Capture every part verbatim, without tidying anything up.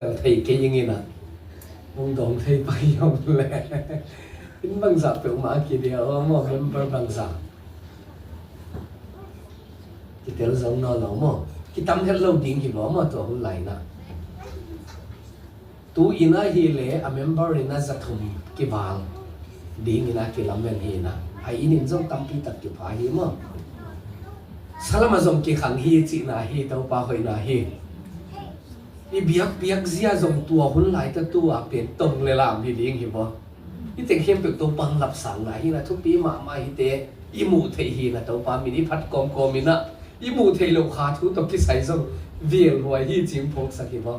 Thei kei ing ina, hong dawng thei pai ong le. In bangzah peuhmah a kidia aw maw, member bangzah. Kitel zo nawn lo maw. Kitam het lo ding hi lo maw, tua hun lai ina. Tu ina hi le a member ina za thum kival ding ina kilamen hi ina. A inn in zong tampi tak kipha hi maw. Salama zong kikhang hi cihna hi, Topa hoihna hi. I biakpiak zia zong tua hun lai ta tua pen tong le lam hi ding hi maw. Hite khempeuh Topa hong lapsangna hi ina, thupi mahmah hite i muh theih hi ina, Topa min i phat kawmkawm ina, i muh theih loh kha thu tawh kisai zong vielhuai hi cih phawksak hi maw.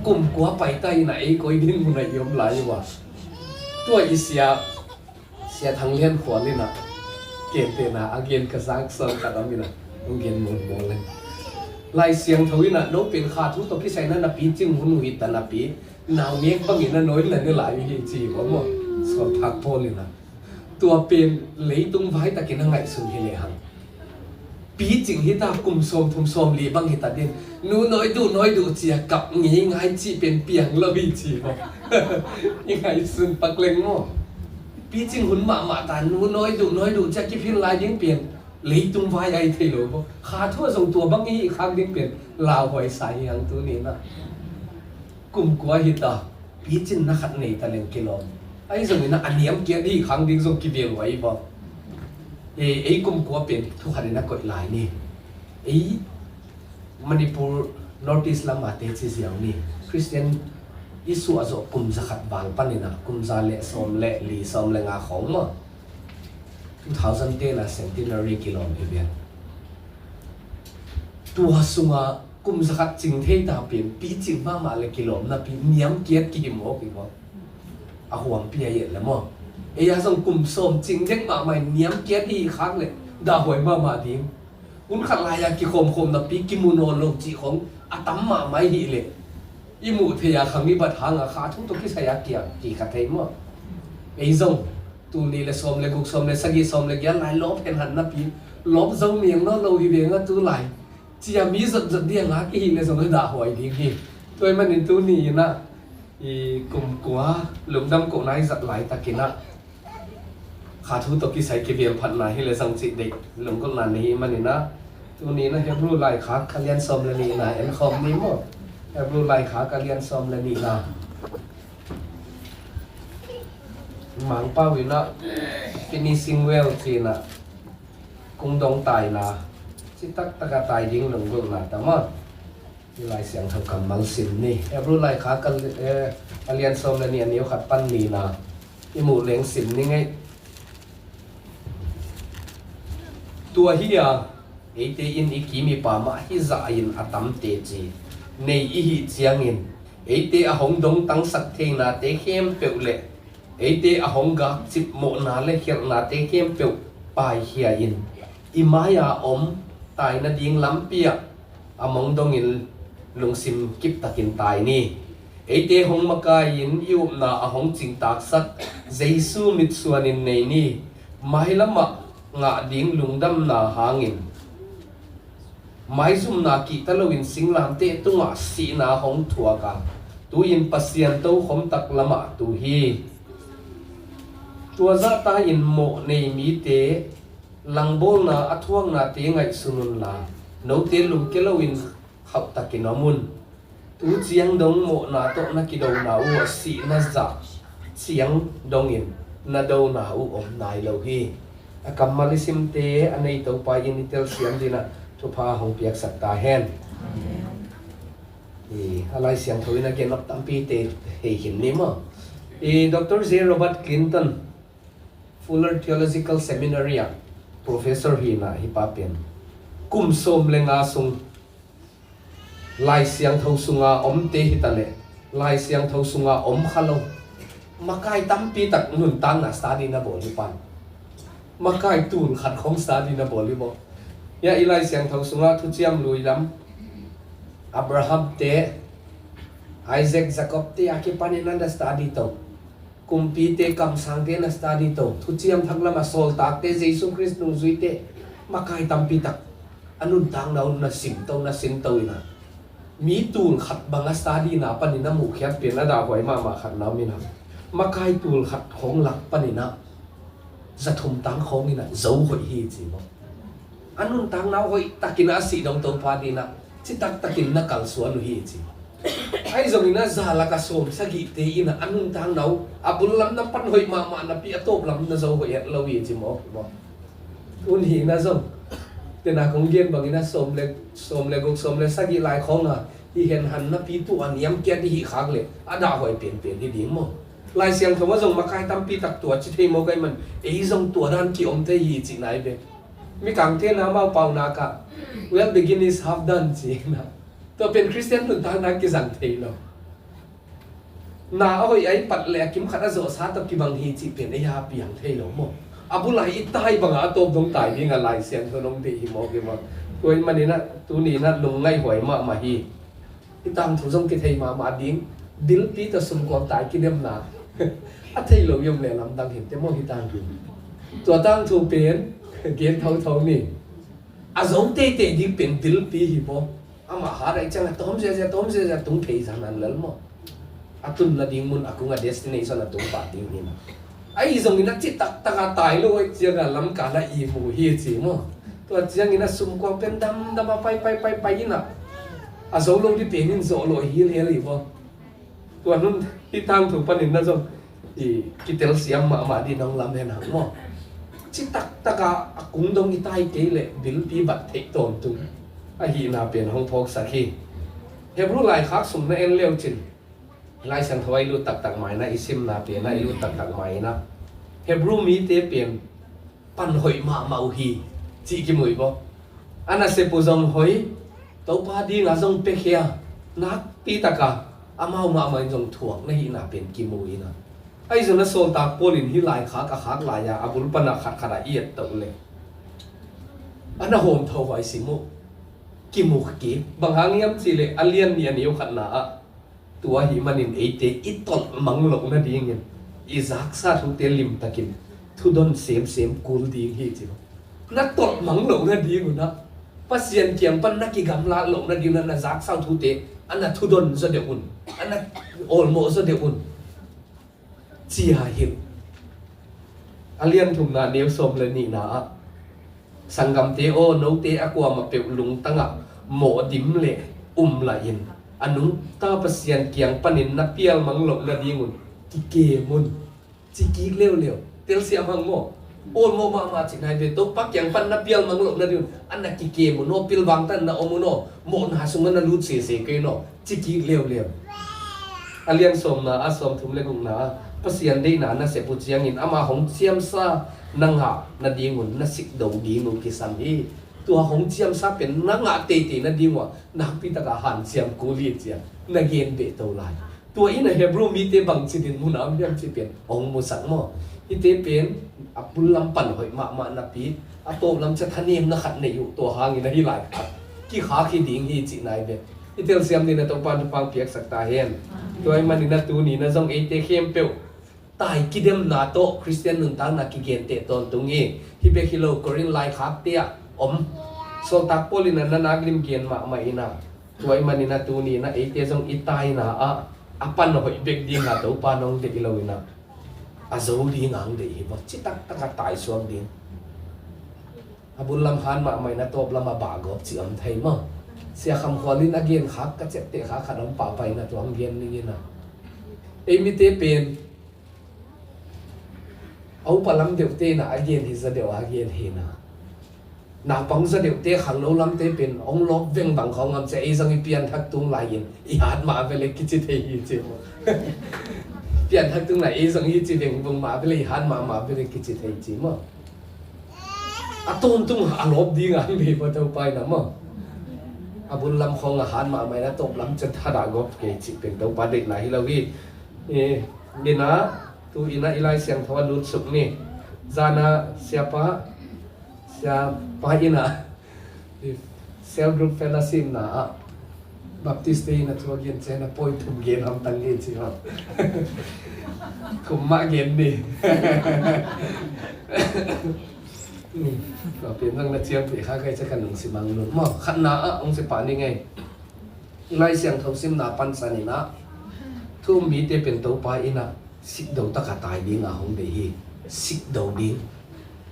Kum kua pai ta ina ei koi dinmun ah i om lai uh a. Tua i sia, Sia Thang Lian Khual ina, kentehna a gen ka zak sawn khat om ina, hong gen muanmuan leng. Lai Siangtho ina, no pen kha thu tawh kisai na na picing hun uh hi ta napi, nau mek bangin a nawi na ne lai uh hi ci uh a maw. Sual Phak Paul ina. Tua pen leitung vai takin a ngaihsun hi lehang, picing hi ta, kum sawm thum sawm li bang hi ta din, nu nawi duh nawi duh cia kap ngei ngai cih pen piang lo hi ci maw. I ngaihsun pak leng maw. Picing hun mahmah ta, nu nawi duh nawi duh cia kiphin lai ding pen leitung vai ai thei lo maw. Kha thu a zong tua bang i hih khak ding pen lauhuai sa hi hang tu ni ina. Kum kua hi ta, picin na khat nei ta leng kilawm. Ahi zongin a niam kiat i hih khak ding zong kivial huai hi maw. E, ei kum kua pen thu khat in a koih lai ni. Ei Manipur North East lam a te ci ziau ni. Christian i suah zawh kum za khat val pan ina, kum za le sawm le li, sawm le nga khawng maw. Two thousand ten a centenary kilawm hi vial. Tua sunga kum za khat cing thei ta pen picing mahmah le kilawm napi niam kiat kihim awk hi maw. A huampi a iet le maw. Ei a zong kum sawm cing dek mahmah in niam kiat i hih khak le dahhuai mahmah ding. Hun khat lai a kikhawmkhawm napi kimu nawn lo cih khong a tam mahmah i hih leh, i muh theih a khang i bat hang a kha thu tawh kisai a kiak kikha thei maw. Ei zong tul nih le sawm le guk, sawm le sagih, sawm le giat lai lawp hen han napi lawp zo miang nawn lo hi veng a tu lai. Cia mi zotzot ding a ngak i hih le zong a dahhuai ding hi. Tua ahih manin tu ni ina, i kum kua lungdam kohna i zat lai tak ina, kha thu tawh kisai kivial phatna hi le zong cih deih lunggulhna nei hi man ina. Tu ni ina Hebrew laikhak a lian sawm le nihna en khawm ni maw. Hebrew laikhak a lian sawm le nihna. Mangpau ina finishing well ci ina, kung dong taina, citak taka tai ding lunggulhna ta maw. I Lai Siangtho kammal sim ni. Hebrew laikhak a, eh, a lian sawm le nih, a neu khat pan nihna i muh leng sim ni ngei. Tua hi a, eite in i kim i pam ah hih zah in a tam teci nei i hih ciangin, eite a hong dongtangsak theinate khempeuh le eite a hong gakcip mawhna le khelhnate khempeuh paikhia in, i mai-a om tai nading lampi ah a mong dongin lungsim kiptakin tai ni. Eite hong makai-in i upna a hong cingtaksak Jesu mitsuanin nei ni. Mailamah ngah ding lungdamna hangin maizumna kihta loin singlamteh tungah sihna hong thuak a, tu-in Pasian tokhom tak lamah tu hi. Tua zahta-in mawh nei mite langbawlna a thuaknate ngaihsun unla, note lungke loin khauhtakin om un. Tu ciang dong mawhna tawh na kidona uh a, sihna zah ciang dongin na dona uh om nai lo hi. A kammal i simte a nei Topa in i telsiam dinah thupha hong piaksak ta hen. I, a Lai Siangtho in a gen nop tampite hei khin ni maw. I, Doctor J Robert Clinton, Fuller Theological Seminary ah professor hi na, hi pa pen kum sawm le nga sung Lai Siangtho sunga omte hitaleh, Lai Siangtho sunga om kha lo, makai tampi tak nuntakna study na bawl hi pan. Makai tun khat khong study na bawl hi baw. Ya, i Lai Siangtho sunga thuciam lui lam, Abraham te, Isaac, Jacob te a kipanin na study to. Kumpite, kamsangte na study to. Thuciam Thak lama sawltakte, Jesu Khrist nungzuite, makai tampi tak a nuntakna uh na sim to, na sim to ina. Mi tul khat bang a study na panin a muhkhiat pen a dahhuai mahmah khat na om in ah, makai tul khat khawng lak panin ah za thum tang khawng in ah zo hoih hi ci maw. A nuntakna uh hoih takin a sih dong Topa dingin ah citak takin na kalsuan uh hi ci. Ahi zongin ah za lak a sawm sagihte in ah a nuntakna uh a bul lam na pan hoih mahmah napi a tawp lam na zo hoih het lo hi ci maw. Tun hi na zong tena kong gen bangin ah sawm le, sawm le guk, sawm le sagih lai khawng a hi hen han napi tu a niam kiat i hih khak leh a dahhuai penpen hi ding maw. Lai Siangtho ah zong makai tampi tak tua ci thei maw, ka hih man ei zong tua dan ki-om thei hi cihna hi ve. Mikangte na amau paunak ah, "Well begin is half done," ci na. Tua pen Khristian nuntakna kizang thei lo. Na a hoih a i pat leh a kim khat a zawhsa tawh kibang hi cih pen ei a piang thei lo maw. A bul a i tai bangah a tawp dong tai ding a Lai Siangtho nong deih hi maw, kei maw. Tua ahih manin ah tuni in ah lungngaih huai mahmah hi. Hih tangthu zong kithei mahmah ding. Bilpi tawh sumkuang tai kidemna a thei lo i om leh lamdang hi te maw hih tangthu. Tua tangthu pen gen thotho ni. A zo teitei ding pen bilpi hi maw. Amah hat ahih ciangin a tawm ziazia, tawm ziazia tung phei zan an lel maw. A tunna ding mun a kung a destination a tung pah ding hi na. Ahi zongin a citak taka tai lo ahih ciangin lamkal ah i mu hi ci maw. Tua ciangin a sumkuang pen damdam a pai pai pai pai in ah a zo lo ding pen in zawh lo hilhel hi maw. Tua hun hih tangthu panin na zong i kitelsiam mahmah ding nong lam hen hang maw. Citak taka a kung dong i tai kei leh bilpi bat theih tawntung ahihna pen hong phawksak hi. Hebrew laikhak sung na en leucin, Lai Siangtho ah i lut taktak mai na, i simna pen ah i lut taktak mai na, Hebrew mite pen pan hoih mahmah uh hi cih kimu hi baw. A nasep uh zong hoih, Topa dingah zong piakhia, nakpi taka amau mahmah in zong thuak na hihna pen kimu hi na. Ahi zong a sawltak Paul in hih laikhak a khak lai-a a bul panah khatkhat ah i et toh leh a na hawm tho huai sim uh. Kimu kik bang hang hiam cihleh a lian nih a neu khatna ah, tua ahih manin eite i tolh mang loh nadingin i zaksa thute limtakin thudon semsem kul ding hi ci lo. Na tolh mang loh nading un ah, Pasian kiang pan na kigamlat loh nading un ah, na zaksa thute a na thudon zaw deuh un, a na awlmawh zaw deuh un. Cia hilh. A lian thumna neu sawm le nihna ah, sanggamte aw, note a kuamah peuh lungtangah mawh dim le um lahin a nungta Pasian kiang panin na pial mang loh nadingun kikem un. Ci kik leuleu. Telsiam hang maw. Awlmawh mahmah cihna hi ve. Topa kiang pan na pial mang loh nadingun a na kikem un aw, pilvang tan na om un aw, mawhna sungah na lut sese kei un aw. Ci kik leuleu. A lian sawmna ah, sawmthum le gukna ah, Pasian deihna na sep uh ciangin ama hong ciamsa na ngah nadingun na sik do ding uh kisam hi. Tua hong ciamsa pen na ngah teitei nading uh ah nakpi taka hanciam kul hi ci-a na gen beh to lai. Tua in a Hebrew mite bangci dinmun a om hiam cih pen hong musak maw. Hihte pen a bul lam pan hoih mahmah napi, a tawp lam ciang thanemna khat nei uh, tua hangin a hih lai khat kikhak hi ding hi cihna hi ve. I telsiam dingin a Topa'n thupha piaksak ta hen. Tua ahih manin a tuni in a zong eite khempeuh tai kidemna tawh Khristian nuntakna kigenteh tawntung hi. Hih bek hi lo, Korin laikhakte ah om. Sawltak Paul in a na nak lim gen mahmah in a, tua ahih manin a tuni in a eite zong i taina ah a pan hoih bek ding a Topa nong deih lo in a, a zo ding ang deih hi maw. Citak taka taisuak ding. A bul lam han mahmah in a tawp lam a bah gawp cih om thei maw. Sia Kham Khual in a genkhak ka ciapteh kha khat om pahpah in a, tua hong gen ning in a. Ei mite pen a upa lam deuhte in a a gen hi za deuh a gen hi na. Naupang za deuhte khangno lamte pen hong lawp veng bang khawng om ciang ei zong i pianthak tung lai-in i hat mah vele kici thei hi ci maw. Pianthak tung lai ei zong i ci veng bang mah vele i hat mahmah vele kici thei ci maw. A tawntung a lawp ding a hang hi maw Topa in a maw. A bul lam khawng a hat mahmah in a tawp lam ciang thadah gawp kei cih pen Topa deihna hi lo hi. Eh, ni na, tu in a i Lai Siangtho a lutsuk ni. Zan a siapa, siapa in a cell group fellowship na ah Baptist te in a thu a gen ciang a point thum gen hamtang hi ci maw. Thum mah gen ni. Tua pen zong na ciamteh kha kei ciang ka nung simang lut maw. Khatna ah hong si pah ning ei. Lai Siangtho simna pansan in ah, thu um mite pen Topa in ah sikdo taka tai ding a hong deih hi. Sikdo ding,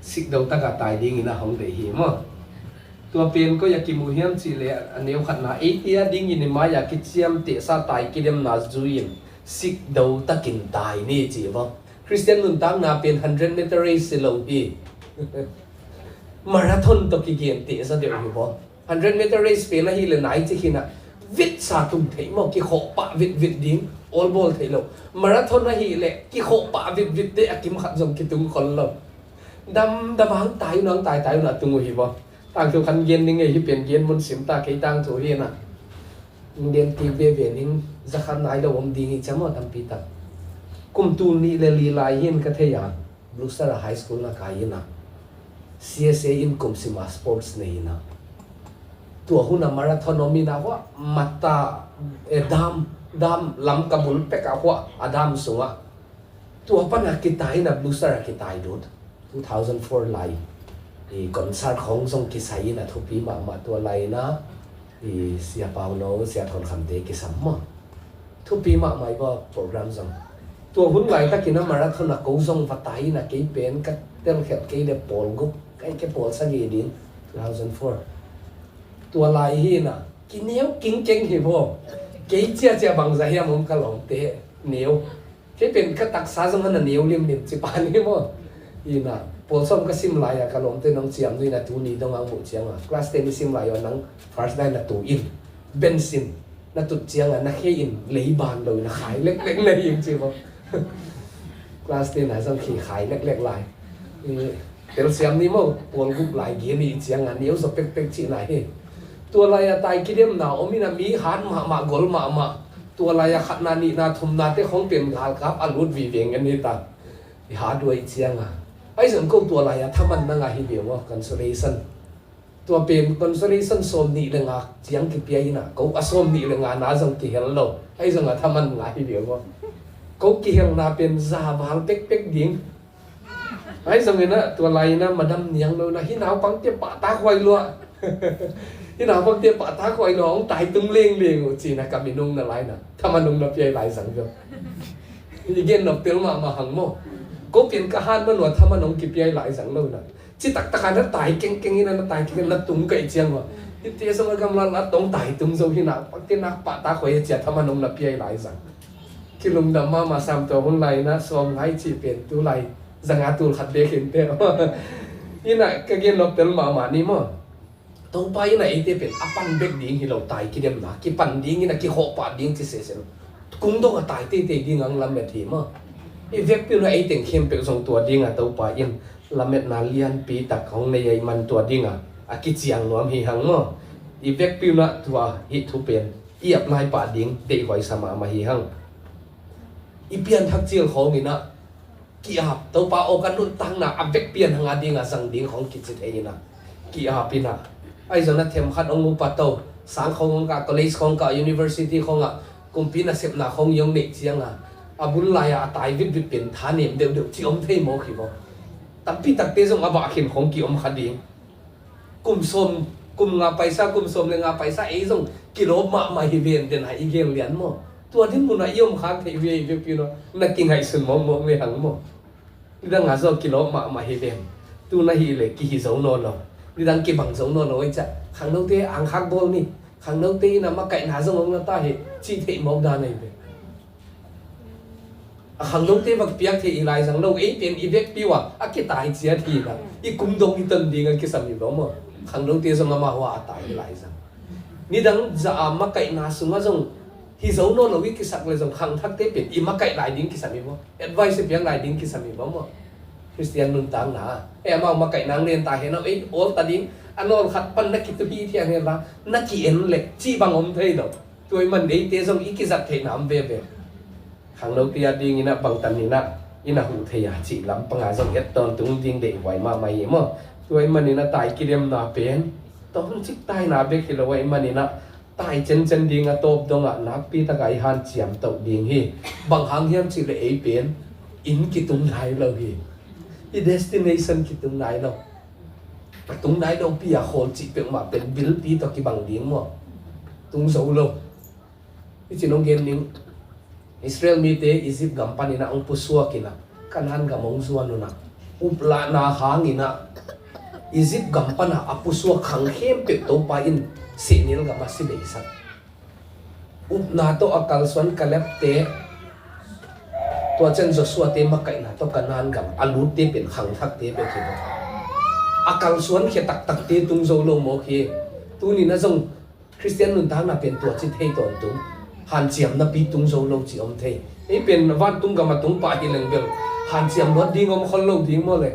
sikdo taka tai ding in ah hong deih hi maw. Tua pen koi a kimu hiam cih leh a neu khatna, eite a dingin i mai-a kiciamtehsa tai kidemna zui-in sikdo takin tai ni ci maw. Khristian nuntakna pen hundred meter race hi lo hi. Marathon tawh kigentehsa deuh hi maw. Hundred meter race pen ahih leh nai ci khin ah, vitsa tung theih maw, kikhawh pah vitvit ding, awlbawl theih lo. Marathon ahih leh kikhawh pah vitvit teh a kim khat zong kitung khol lo. Damdam a hong tai un, hong taitai un a tung uh hi maw. Tangthu khat gen ning ei, hih pen gen mun sim ta, kei tangthu hi na. Gen kik veve ning, za khat nai lo om ding hi ciang maw, tampi tak. Kum tul nih le li lai hi in ka thei a, Blue Star a high school na kai in ah, C S A in kum sim a sports nei in ah, tua hun a marathon om in ah, huah mata, eh, dam, dam Lamka bul pek ah, huah a dam sungah, tua pan a kitai in ah, Blue Star a kitai lut. Two thousand four lai i concert khong zong kisai in ah, thupi mahmah. Tua lai in ah i Sia Pauno, Sia Thawn Khamte kisam maw. Thupi mahmah i bawk program zong. Tua hun laitakin a marathon a ko zong va tai in ah, kei pen ka telkhialh kei leh pawl guk, kai ke pawl sagih ding, two thousand four. Tua lai hi in ah, kineu kingkeng hi maw. Kei ciacia bangzah hiam om ka lawmte, neu. Kei pen ka taksa zong a na neu limlim ci pan hi maw. Hi in ah, pawl sawm ka sim lai-a ka lawmte nong ciam nuih in ah, tuni dong ang muh ciang a, class ten i sim lai-a nang first lai na tu in, bench in na tut ciang a, na khe in lei ban lo in ah, khai leklek na hi ing ci maw. Class ten a zong khi khai leklek lai. Eh, telsiam ni maw, pawl guk lai gen i ciang a, neu zaw pekpek cihna hi. Tua lai-a tai kidemna om in ah, mi hat mahmah, gol mahmah. Tua lai-a khatna, nihna, thumna te khong pen galkap a lut vive ngen hi ta. I hat uh ahih ciang a, ahi zong ko tua lai-a thaman na ngah hi ve maw, consolation. Tua pen consolation sawm nih le nga ciang kipia in ah, ko a sawm nih le nga na zong kihel lo. Ahi zong a thaman ngah hi ve maw. Ko kihelna pen za val pekpek ding. Ahi zongin ah, tua lai in ah madam niang lo in ah, hih naupangte pahtakhuai lua. Hih naupangte pahtakhuai lua, hong taitung lengleng uh ci in ah, ka minung na lai in ah, thaman hong na piai lai zang zong. I gen nop tel mahmah hang maw. Ko pen ka hat man uh a thaman hong kipiai lai zang lo in ah. Citak taka na tai kengkeng in ah, na tai kengkeng na tung ka hih ciang uh a, hihte zong a gamla la tong taitung zo hi in ah, pahte nak pahtakhuai a ci a, thaman hong na piai lai zang. Kilungdam mahmah sam. Tua hun lai in ah sawm ngai cih pen tu lai zanga tul khat bek hi inteh. In ah ka gen nop tel mahmah ni maw. Topa in ah eite pen a pan bek ding hi lo, tai kidemna kipan ding in ah, kikhawh pah ding ci sese lo. Kung dong a tai teitei ding ang lamet hi maw. I vekpi un ah ei teng khempeuh zong tua ding a Topa in lametna lianpi tak hong nei ahih man tua ding a, a kiciang nuam hi hang maw. I vekpi un ah tua hih thu pen i ap nai pah ding deihhuai sa mahmah hi hang. I pianthak cil khawng in ah ki-ap, Topa aw, ka nuntakna a vekpi a nang a ding a zang ding khawng kici thei in ah ki-ap in ah. Ahi zong na themkhat hong upat o, sang khawng hong kah, college khawng kah, university khawng ah, kumpi nasepna khawng i hong neih ciang a, a bul lai-a a tai vitvit pen thanem deuhdeuh ci om thei mawk hi maw. Tampi takte zong a vah khin khawng ki-om kha ding. Kum sawm, kum nga paisa, kum sawm le nga paisa ei zong kilawp mahmah hi ven, den ah i gel lian maw. Tua dinmun ah i om khak theih uh hi a, i vekpi un ah na kingaihsun mawkmawk le hang maw. Nidang a zong kilawp mahmah hi ven. Tu na hih leh kihi zo nawn lo, nidang kibang zo nawn lo ahih ciang, khangnote angkhak bawl ni. Khangnote in ah makaihna zong om na ta hi, cih theih mawk dan ahi ve. A khangnote va kipiak theih i lai zang lo, ei pen i vekpi uh a, a kitai ciat hi in ah, i kum dong i ton ding a kisam hi bawk maw. Khangnote zong amau a tai hi lai zang. Nidang zah a makaihna sungah zong hi zo nawn lo i kisak leh zong, khangthakte pen i makaih lai ding kisam hi maw. Advice i piak lai ding kisam hi bawk maw. Khristian nuntakna ah, ei, amau makaihna ang len ta hen aw, ei, awl ta ding, a nawl khat pan na kituhi thiang hen la, na ki-en leh cih bang om thei lo. Tua ahih man eite zong i kizat theihna om veve. Khangnote a dingin ah bangtan in ah i na huh thei a cih lam panga zong et tawntung ding deihhuai mahmah hi maw. Tua ahih manin ah tai kidemna pen tawmcik taina bek hi lo ahih manin ah, tai cencen ding a tawp dong ah nakpi taka i hanciam toh ding hi. Bang hang hiam cih leh ei pen inn kitung nai lo hi. I destination kitung nai lo. A tung nai lopi a khawl cih peuhmah pen bilpi tawh kibang ding maw. Tung zo lo. Cin hong gen ning, Israel mite Egypt gam panin ah hong pusuak in ah Kanaan gam hong zuan un ah, uplahna hangin ah Egypt gam pan ah a pusuak khang khempeuh Topa in sehnel gam ah si beisak. Upna tawh a kalsuan Kaleb te, tua ciang Joshua te makaihna tawh Kanaan gam a lutte pen khangthakte bek hi bawk. A kalsuan khia taktakte tung zo lo mawk hi. Tuni-in ah zong Khristian nuntakna pen tua ci thei tawntung, hanciamnapi tung zo lo ci om thei. Ei pen vantung gam a tung pah hi leng bel hanciam luat ding om khol lo ding maw le.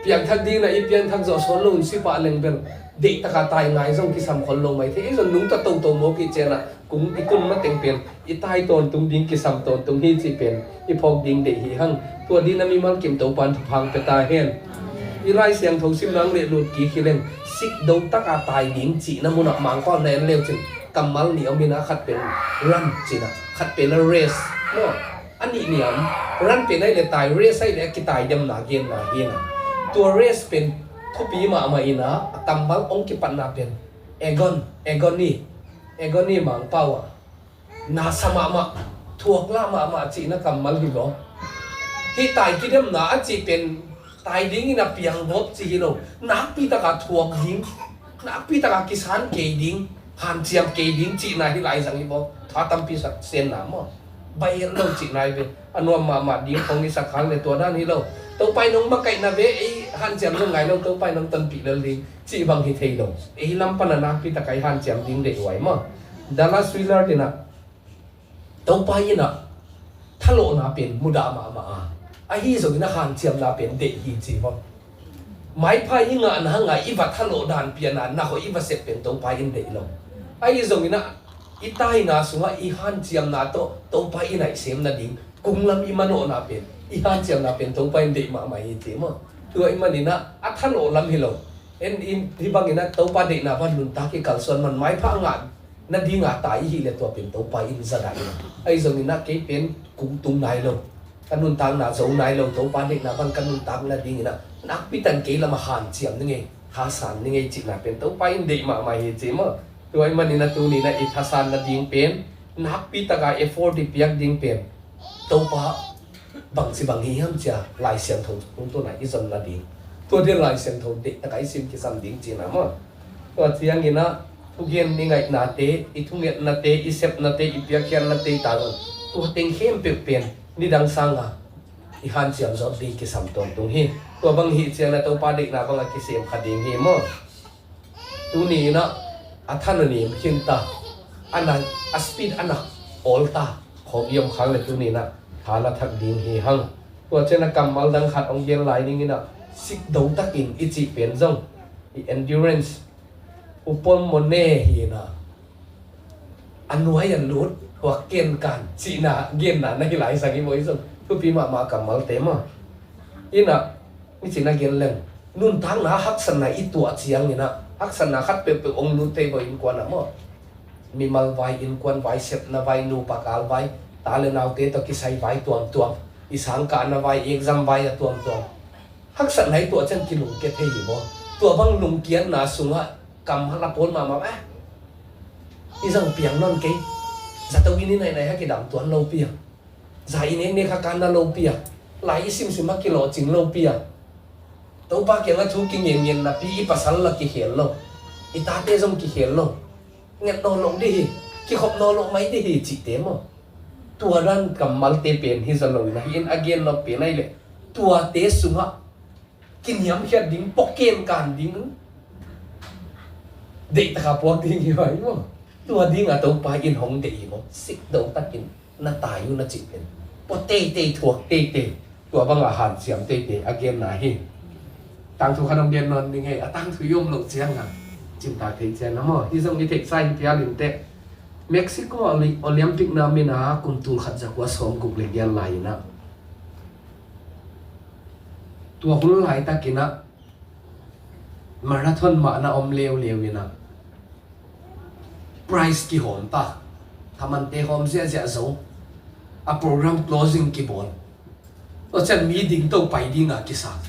Piangthak dingin ah i piangthak zawh sawn lo in si pah leng bel, deihtak a tai ngai zong kisam khol lo mai thei. Ei zong nungta toto mawk i ciang ah kung i tun mateng pen i tai tawntung ding, kisam tawntung hi cih pen i phawk ding deih hi hang. Tua dingin ah mimal kim Topa'n thupha hong pia ta hen. I Lai Siangtho sim nang leh lut kik hi leng, sik do tak a tai ding cihna mun ah Mangpau na en le uh cin kammal nih om in ah, khat pen run cihna, khat pen ah race maw. A nih ni om. Run pen ahih leh tai, race ahih leh a kitai demna genna hi in ah. Tua race pen thupi mahmah in ah, a kammal hong kipatna pen agon, agony, agony Mangpau ah nasa mahmah, thuaklah mahmah cihna kammal hi lo. Hih tai kidemna a cih pen tai dingin a piang gawp cih hi lo. Nakpi tak a thuak ding, nakpi tak a kisan kei ding, hanciam kei ding cihna hi lai zang hi bawk. Tha tampi sak senna maw, baih het lo cihna hi ve. A nuam mahmah ding khong i sak hang le tua dan hi lo. Topa in hong makaihna ve, ei hanciam zong ngai lo, Topa in hong tonpih lel ding cih bang hi thei lo. Ei lam pan a nakpi tak a i hanciam ding deih huai maw. Dallas Willard in ah, Topa in ah thalawhna pen mudah mahmah a, ahi zongin ah hanciamna pen deih hi ci bang. Maipha i ngahna hang a i va thalawh dan pian a na hoih i va sep pen Topa in deih lo. Ahi zongin ah i taina sungah i hanciamna tawh Topa i naih sem nading kung lam i manawhna pen, i hanciamna pen Topa in deih mahmah hi ci maw. Tua ahih manin ah a thalawh lam hi lo. En in hih bangin ah Topa deihna van nuntak i kalsuan man, maipha ngah nading a tai i hih leh tua pen Topa in za dah in ah. Ahi zongin ah kei pen kung tung nai lo, ka nuntakna zo nai lo, Topa deihna van ka nuntak nadingin ah nakpi tak in kei lam ah hanciam ning ei, thasan ning ei cihna pen Topa in deih mahmah hi ci maw. Tua ahih manin ah tuni-in ah i thasan nading pen, nakpi tak a effort i piak ding pen Topa bangci bang hi hiam ci a Lai Siangtho tungtawn a i zon nading. Tua ding Lai Siangtho deih tak a i sim kisam ding cihna maw. Tua ciangin ah thugen i ngaihnate, i thungetnate, i sepnate, i piakkhiatnate i ta zong, tua teng khempeuh pen nidang sang a i hanciam zawk ding kisam tawntung hi. Tua bang hih ciangin ah Topa deihna bang a kisem kha ding hi maw. Tuni-in ah a tha na nem khin ta, a na, a speed a na awl ta khawk i om khak leh tuni-in ah tha na thak ding hi hang. Tua ciang a kammal dang khat hong gen lai ning in ah, sik do takin i cih pen zong i endurance, upomone hi in ah, a nuai a lut, huak ken kan cihna genna na hi lai sang hi maw, i zong thupi mahmah kammalte maw. In ah, i cihna gen leng, nuntakna haksatna i tuah ciangin ah haksatna khat peuhpeuh hong lut thei bawk, innkuan ah maw. Mimal vai, innkuan vai, sepna vai, nupa kal vai, ta le naute tawh kisai vai tuamtuam, i sangkahna vai, i exam vai a tuamtuam. Haksatna i tuah ciang kilungkia thei hi maw. Tua bang lungkiatna sungah kammal a pawl mahmah, eh, i zang piang nawn kei. Zato i ni nainai kha kidam tuan lopi a, za i neknek kha kan na lopi a, lai i simsim a kilawhcing lopi a, Topa kiangah thu kingen ngen napi i pasal la kikhel lo, i tate zong kikhel lo, nget nawn lo dih hi, kikhop nawn lo mai dih hi cihte maw. Tua dan kammalte pen hi zaw lo in ah, hih in a gen nop pen ahih leh tuate sungah kiniamkhiat ding, pawken kan ding, deih taka puak ding hi vai maw. Tua ding a Topa in hong deih hi maw. Sik do takin na tai uh na cih pen, pua teitei, thuak teitei, tua bang a hanciam teitei a genna hi. Tangthu khat hong gen nawn ning ei, a tangthu i om loh ciang a cimtak thei ciang a maw. Hih zong i theihsa hi phial in teh, Mexico Oli-, Olympic na min a kum tul khat za kua sawm guk le giat lai in ah, tua hun laitakin ah marathon mahna om leuleu in ah, prize kihawm ta, thamante hawm ziahziah zo, a program closing kibawl. Tua ciang mi ding to pai ding a kisak,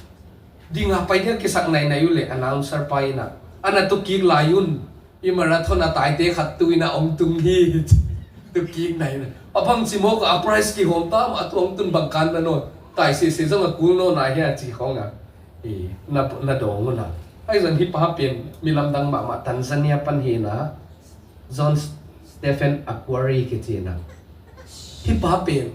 ding a pai ding a kisak nainai uh leh announcer pa in ah, a na tu kik lai un, i marathon a taite khat tu in ah hong tung hi. Tukik nai na. A bang ci mawk a price kihawm ta mah a tuang tun bang kan na nawn. Tai sese zong a kul nawn a hia ci khawng a. I, na, na dawng un a. Ai zan hi pa pen mi lamdang mahmah Tanzania pan hi na. John Stephen Akhwari kici na. Hi pa pen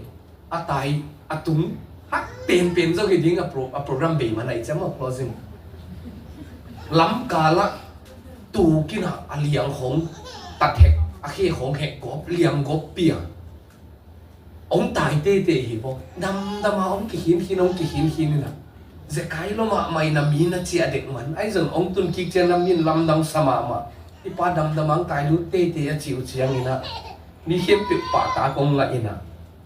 a tai a tung hak penpen zong hi ding a, pro, a program bei man a i ciam a closing. Lamkal ah tu kina a liang khong tat hek, a khe khong hek gawp, liang gawp pia. Ong tai teitei hi bo. Damdam a ong kikhinkhin, ong kikhinkhin ina. Zekai lo mahmah ina mi na ciah dek man. Ai zong ong tun kik ciang na min lamdang sa mahmah. I pa damdam a ong tai lut teitei a ci uh ciang ina. Mi khempeuh pahtak ong ngah ina.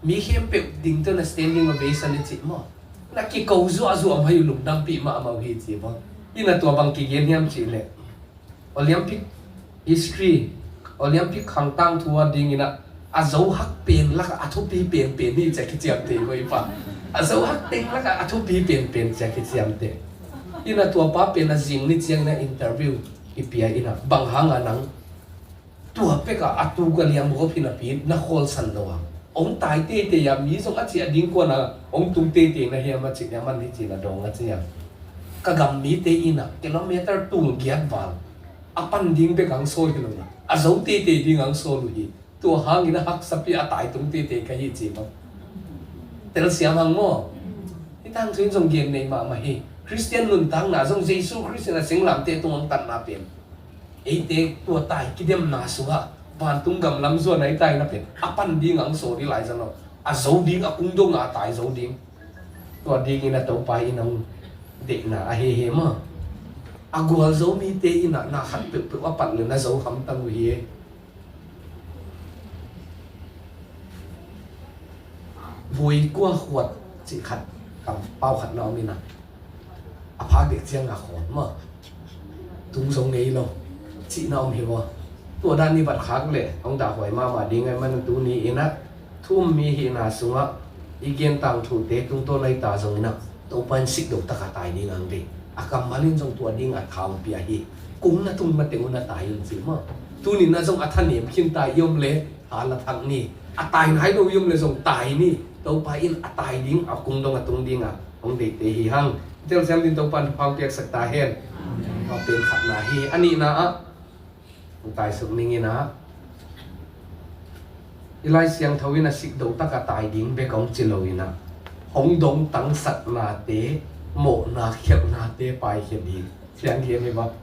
Mi khempeuh ding tawh na standing ovation i cih maw? Na kiko zuahzuah mah hi uh, lungdampih mahmah uh hi ci bang. Ina tua bang kigen hiam cih leh Olympic history, Olympic khang tangthu a ding ina a zo hak pen lak a thupi penpen hi ci a kiciamteh uh i pa. A zo hak teng lak a thupi penpen ci a kiciamteh. Ina tua pa pen a zing ni ciang ina interview i pia ina bang hang a nang tua pek a a tuk a liam gawp hi napi na khawlsan lo a. Ong tai teitei a mi zong a ciah ding kuan a ong tung teitei na hiam a cih nia man hi ci na dawng a ci a. Ka gam mite ina kilometer tul giat val a pan ding bek ang sawl hi lo na. A zo teitei ding ang sawl uh hi. Tua hangin a haksa pi a tai tung teitei ka hi ci bang. Telsiam hang maw? Hi tang thu in zong gen nei mahmah hi. Khristian nuntakna zong Jesu Khrist in a singlamteh tung ang tatna pen. Eite tua tai kidemna sungah vantung gam lam zuan a i tai na pen a pan ding ang sawl i lai zang lo. A zo ding a kung dong a tai zo ding. Tua ding ina Topa in ang deihna a hehe maw? A gualzo mite ina na khat peuhpeuh a pat le na zo hamtang uh hi e. Vui kua khuat cih khat kam pau khat na om ina. A phak dek ciang a khawm maw? Tung zo ngei lo cihna om hi maw? Tua dan i vat khak le hong dahhuai mahmah ding ai man tu ni ina thu um mi hihna sungah i gen tangthute tungtawn ai ta zong ina Topa in sikdo taka tai ding ang dei. A kammal in zong tua ding a tha hong pia hi. Kung na tung mateng un a tai un ci maw? Tuni na zong a thanem khin ta i om le hal a thak ni. A tai nai lo i om le zong tai ni. Topa in a tai ding a kung dong a tung ding a hong deihte hi hang. Telsiam din Topa in thupha hong piaksak ta hen. Tua pen khatna hi. A nihna ah hong taisuk ning ina. I Lai Siangtho ina sikdo taka tai ding bek hong ci lo ina hong dong tangsaknate mawhna khialhnate paikhia ding. Siang gen hi bang.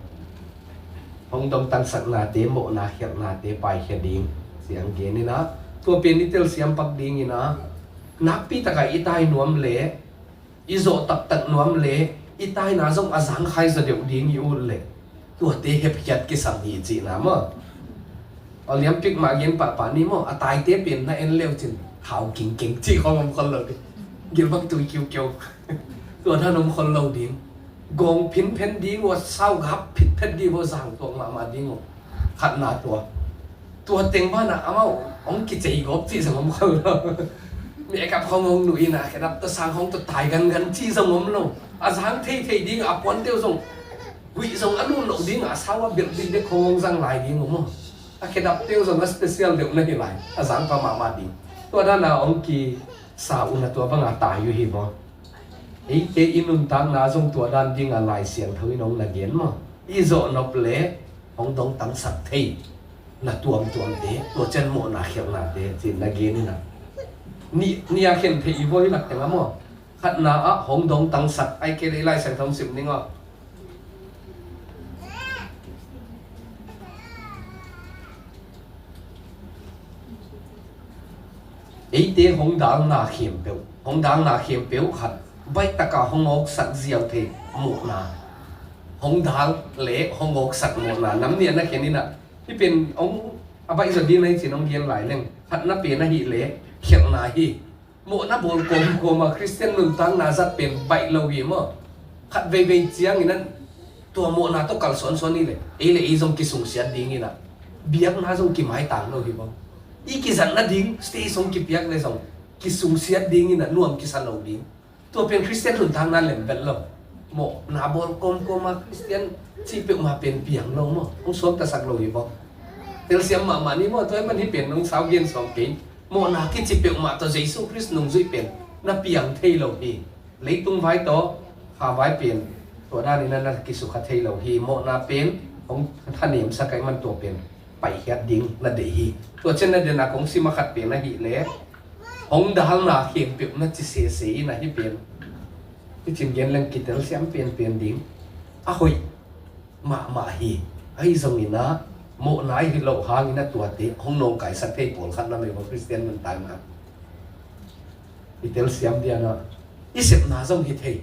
Hong dong tangsaknate mawhna khialhnate paikhia ding. Siang gen ina. Tua pen i telsiam pak ding ina nakpi taka i tai nuam le i zawh taktak nuam le i taina zong a zangkhai zaw deuh ding i ut le tuate hepkhiat kisam hi cihna maw? Olympic mah gen pahpah ni maw? A taite pen na en leu cin hau kingkeng cih khong om khol lo ding. Gilbang tui kiukiu. Tua dan om khol lo ding. Gawng phinphen ding uh a sau gap phitphet ding uh a zang tuak mahmah ding uh. Khatna tua. Tua teng banah amau hong kicei gawp cih zong om khol lo. Makeup khong hong nuh ina khedap tawh sang hong tawh tai gangan cih zong om lo. A zang theithei ding a puante uh zong huih zong a lut loh ding a sau a belh ding dek khong hong zang lai ding om aw. A khedapte uh zong a special deuh na hi lai a zang pha mahmah ding. Tua dana hong kisa uh na tua banga tai uh hi maw? Eite i nuntakna zong tua dan dinga Lai Siangtho in hong na gen maw? I zawh nop le hong dong tangsak thei na tuamtuamte, tua cian mawhna khialhnate cin na gen ina. Ni, ni a khen thei i voi lak teng a maw? Khatna ah hong dong tangsak ai kei le i Lai Siangtho hong sim ning aw. Eite hong dalna khempeuh, hong dalna khempeuh khat baih taka hong awksak ziau thei mawhna. Hong dal le hong awksak mawhna nam nih a na khen ina. Hih pen hong a baih zaw ding na hi cin hong gen lai leng khatna pen ahih le khialhna hi. Mawhna bawl kawmkawm a Khristian nuntakna zat pen baih lo hi maw? Khat veivei ciangin an tua mawhna tawh kalsuansuan hi le ei le ei zong kisungsiat ding ina biakna zong kimaitang lo hi maw? I kizat nading stage hong kipiak le zong kisungsiat ding ina nuam kisa lo ding. Tua pen Khristian nuntakna lem vet lo. Mawhna bawl kawmkawm a Khristian cih peuhmah pen piang lo maw? Hong suaktasak lo hi maw? Telsiam mahmah ni maw, tua ahih man hih pen nong sau gen sawm kei. Mawhna kici peuhmah tawh Jesu Khrist nungzuih pen na piang thei lo hi. Leitung vai tawh kha vai pen tua danin na kisukha thei lo hi. Mawhna pen hong thanemsak ahih man tua pen paikhiat ding na deih hi. Tua ciang na den a kong sim a khat pen ahih leh hong dalna khempeuh na ci sese in ahi pen. Hih cin gen leng kitelsiam penpen ding a hoih mahmah hi. Ahi zongin ah mawhna i hi loh hangin a tuate hong nawngkaisak thei pawlkhat na mei maw, Khristian nuntakna. I telsiam diana i sepna zong hi thei.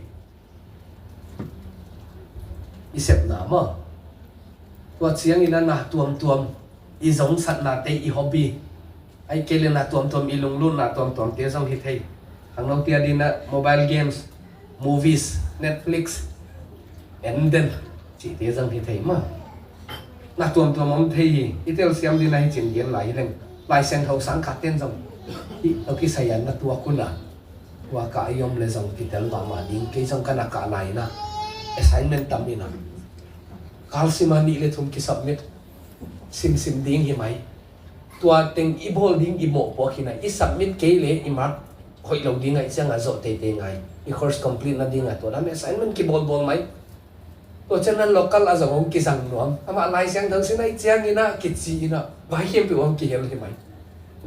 I sepna maw, tua ciangin a na tuamtuam, i zongsatnate, i hobby, ahih kei leh na tuamtuam, i lunglutna tuamtuamte zong hi thei. Khangnote adingin a mobile games, movies, Netflix, and then cihte zong hi thei maw. Na tuamtuam om thei hi. I telsiam dingin a hih cin gen lai hi leng Lai Siangtho sangkah ten zong hih tawh kisai a na tuak un a, tua kah i om leh zong kitel mahmah ding. Kei zong ka na kah lai in a assignment tam in a, kalsim a nih le thum kisubmit simsim ding hi mai. Tua teng i bawl ding i mawhpuak hi na, i submit kei leh i mark hoih lo ding ahih ciangin zawh teitei ngai. I course complete nadingin tua dan assignment kibawlbawl mai. Tua ciang a local ah zong hong kizang nuam. Amah Lai Siangtho sim ahih ciangin a kici in a vai khempeuh hong kihel hi mai.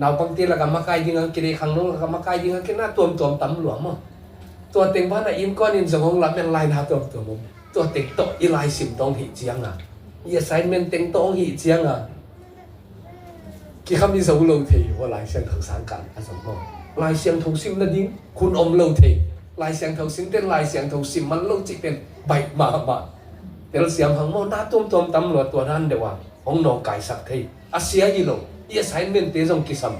Naupangte lakah makai dingin kideih, khangno lakah makai dingin kideih, na tuamtuam tam lua maw. Tua teng banah innkuan in zong hong lamen lai, na tuamtuam om. Tua teng tawh i laisim tawh hong hih ciangin, i assignment teng tawh hong hih ciangin kikham i zo lo thei hi maw. Lai Siangtho sangkah a zong maw, Lai Siangtho sim nading hun om lo thei. Lai Siangtho sim ten Lai Siangtho sim man lo cih pen baih mahmah. Telsiam hang maw, na tuamtuam tam lua, tua dan deuh a hong nawngkaisak thei. A sia hi lo, i assignmentte zong kisam.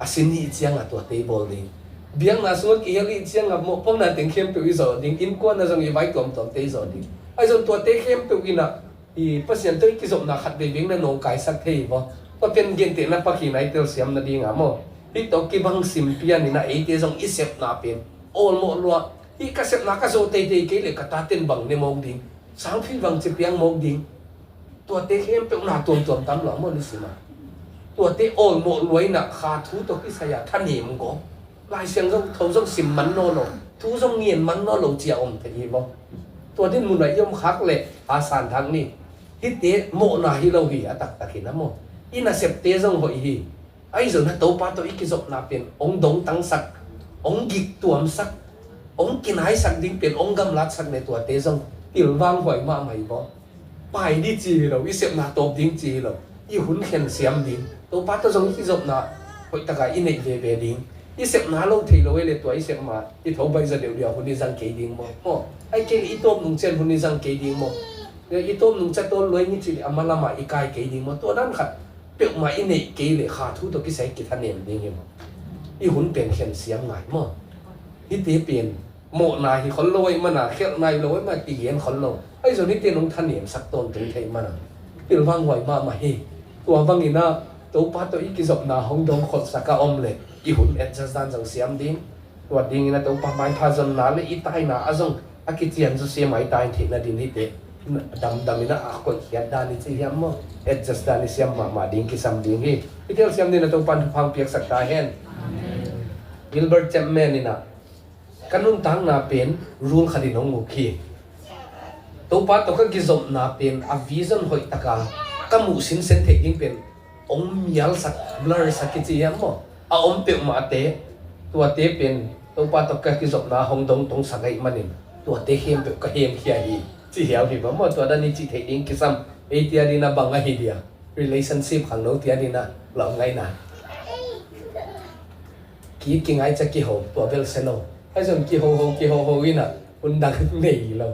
A sin hih ciangin tuate i bawl ding. Biakna sungah kihel hih ciangin mawhpuakna teng khempeuh i zawh ding. Innkuan ah zong i vai tuamtuamte i zawh ding. Ahi zong tuate khempeuh in a, i Pasian tawh i kizopna khat veivei na nawngkaisak thei hi maw. Tua pen gentehna pakhin a i telsiam nadingin maw, hih tawh kibang sim pian in a eite zong i sepna pen awlmawh lua. Hih ka sepna ka zawh teitei kei leh ka taten bang ne mawk ding, sangpi bang ci piang mawk ding. Tuate khempeuh na tuamtuam tam lua maw, nisim a. Tuate awlmawh lua in a kha thu tawh kisai a thanem gawp. Lai Siangtho zong sim man nawn lo, thu zong ngen man nawn lo ci a om thei hi maw. Tua dinmun ah i om khak leh a santhak ni. Hihte mawhna hi lo hi, a taktak in a maw. I nasepte zong hoih hi. Ahi zong a Topa tawh i kizopna pen hong dongtangsak, hong giktuamsak, hong kinaisak ding pen hong gamlatsak leh tuate zong pilvanghuai mahmah hi maw. Pai ding ci hi lo, i sepna tawp ding ci hi lo, i hun khen siam ding. Topa tawh zong i kizopna hoih takin i neih veve ding. I sepna lo thei lo hi leh tua i sep ma i tho baih zaw deuhdeuh a hun i zang kei ding maw. Maw, ahih kei leh i tawp nung ciang hun i zang kei ding maw. I tawp nung ciang tawl luai ni ci leh a ma lamah i kai kei ding maw. Tua dan khat peuhmah i neih kei leh kha thu tawh kisai kithanem ding hi maw. I hun pen khen siam ngai maw. Hihte pen mawhna hi khol lo ahih manin a, khelhna hi lo ahih manin a kigen khol lo. Ahi zong hihte nong thanemsak tawntung thei manin a pilvanghuai mahmah hi. Tua bangin a Topa tawh i kizopna hong dongkholhsak a om leh i hun adjust dan zong siam ding. Tua dingin a Topa maipha zonna leh i taina ah zong a kician zawsia maitai theihna dingin hihte damdamin a koihkhiat dan i ci hiam maw, adjust dan i siam mahmah ding kisam ding hi. I telsiam dingin a Topa'n thupha hong piaksak ta hen. Gilbert Chapman in a, ka nuntakna pen rul khatin hong uk hi. Topa tawh ka kizopna pen a vision hoih takin ka muh sinsen theih ding pen hong mialsak, blursak kici hiam maw, a om peuhmahte, tuate pen Topa tawh ka kizopna hong dongtongsak ahih manin tuate khempeuh ka hemkhia hi, ci hiau hi maw. Tua dan i cih theih ding kisam. Eite adingin a bang ahi dia, relationship khangnote adingin a lawm ngaihna. Ki, kingaihcia kiho, tua bel sia lo. Ahi zong kihoho kihoho in a hun dang nei lo.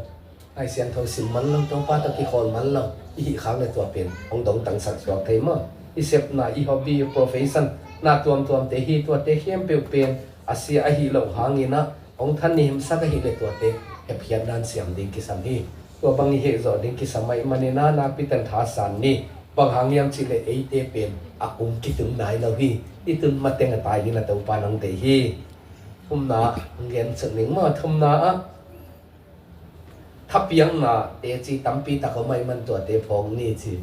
Lai Siangtho sim man lo, Topa tawh kikhawl man lo i hih khak leh tua pen hong dongtangsak suak thei maw. I sepna, i hobby, i profession, na tuamtuamte hi, tuate khempeuh pen a sia ahi loh hangin a hong thanemsak ahih leh tuate hepkhiat dan siam ding kisam hi. Tua bang i hehzawh ding kisam ahih manin a nakpi takin thasan ni. Bang hang hiam cih leh eite pen a kum kitung nai lo hi. I tun mateng a tai dingin a Topa'n hong deih hi. Thumna hong gen suk ning maw. Thumna ah thapiakna teci tampi tak om ahih manin tuate phawk ni ci.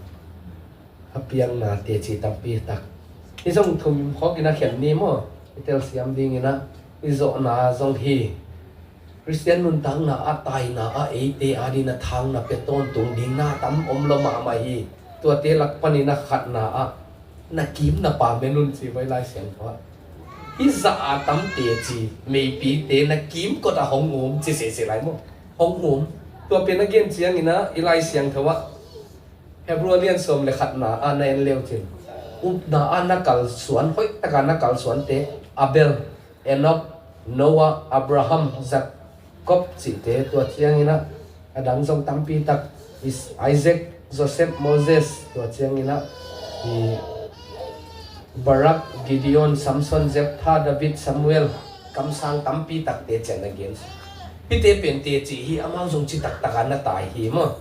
a piangna teci tampi tak. Hih zong thum khawngin a khen ni maw? I telsiam dingin ah, i zawhna zong hi. Khristian nuntakna ah taina ah eite adingin a thangna pia tawntung ding na tam om lo mahmah hi. Tuate lak panin a khatna ah, na kim na pam en un ci vai Lai Siangtho ah. Hih zah a tam teci, meipite na kimkot ah hong um ci sese lai maw? Hong um. Tua pen a gen ciangin ah, i Lai Siangtho ah Hebru a lian sawm le khatna ah na en leucin, upna ah na kalsuan, hoih taka na kalsuante, Abel, Enok, Noah, Abraham, Jacob cihte, tua ciangin ah a dang zong tampi tak, Is-, Isaac, Joseph, Moses, tua ciangin ah i Barak, Gideon, Samson, Jephthah, David, Samuel, kamsang tampi takte cian a gen. Hihte pen teci hi, amau zong ci taktak a na tai hi maw?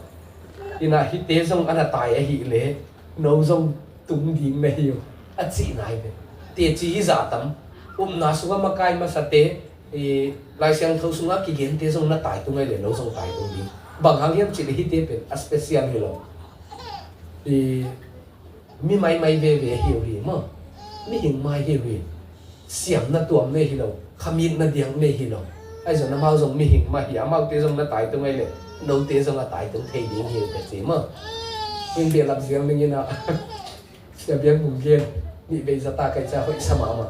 Inah hihte zong a na tai ahih leh no zong tung ding na hi uh, a cihna hi ve. Teci hi zah tam. Upna sungah makai masate, i, Lai Siangtho sungah kigente zong na tai tung ahih leh no zong tai tung ding. Bang hang hiam cih leh hihte pen a special hi lo. I, mi maimai veve hi uh hi maw? Mihing mai hi uh hi. Siamna tuam nei hi lo, khamitna diang nei hi lo. Ahi zong amau zong mihing mah hi, amaute zong na tai tung ahih leh note zong a tai tung thei ding hi uh ka ci maw? Hing behlap ziang dingin ah, Sia Biang Bung gen, nih bei zata kai ca hoih sa mahmah.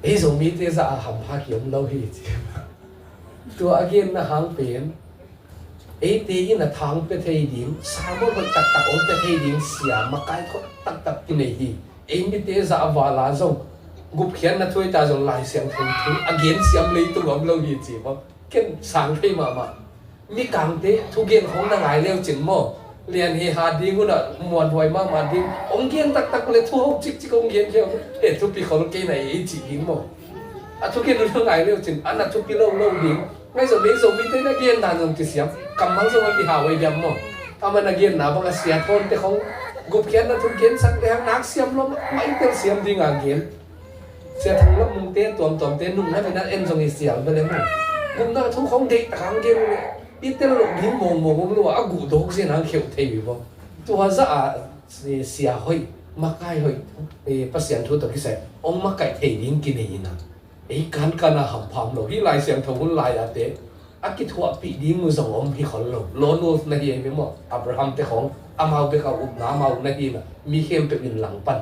Ei Zomite zah a hampha ki om lo hi ci. Tua a genna hang pen, eite in a thang pia thei ding, sermon hoih taktak hong pia thei ding sia makai khawh taktak kinei hi. Ei mite zah a vala zong, gupkhiatna thuaita zong Lai Siangtho thu a gen siam leitung om lo hi ci maw? Ken sang thei mahmah. Mikangte thugen khong na ngai leucin maw? Lian hi ha ding un ah muanhuai mahmah ding. Hong gen taktak le thu hok cikcik hong gen khia. He thupi khol kei na ei cih ding maw? A thugen un na ngai leucin, a na thupi lo lo ding. Ngai zong, ngai zong, mite na gen dan zong kisiam. Kammal zong a kihau ei diam maw? Amah na genna bang a sia thawnte khong gupkhiatna thu gensak le hang nak siam lo mah, mah i telsiam ding a gen. Sia Thang Lam Mungte tuamtuamte nungna mena en zong i sial bele maw? Gupna thu khong deih tak hang gen le i tel lo ding mawngmawng om lo a, a guh dawk zen hang kheuh thei uh hi maw? Tua zah a, eh, sia hoih, makai hoih, eh, Pasian thu tawh kisai hong makaih thei ding kinei ina. Ei kankan a hampha om lo. Hih Lai Siangtho hun lai-ate a kithuahpih ding uh zong om hi khol lo. Lone wolf na hi ei ve maw? Abraham te khong amau bek a upna amau na hi na, mi khempeuh in langpan.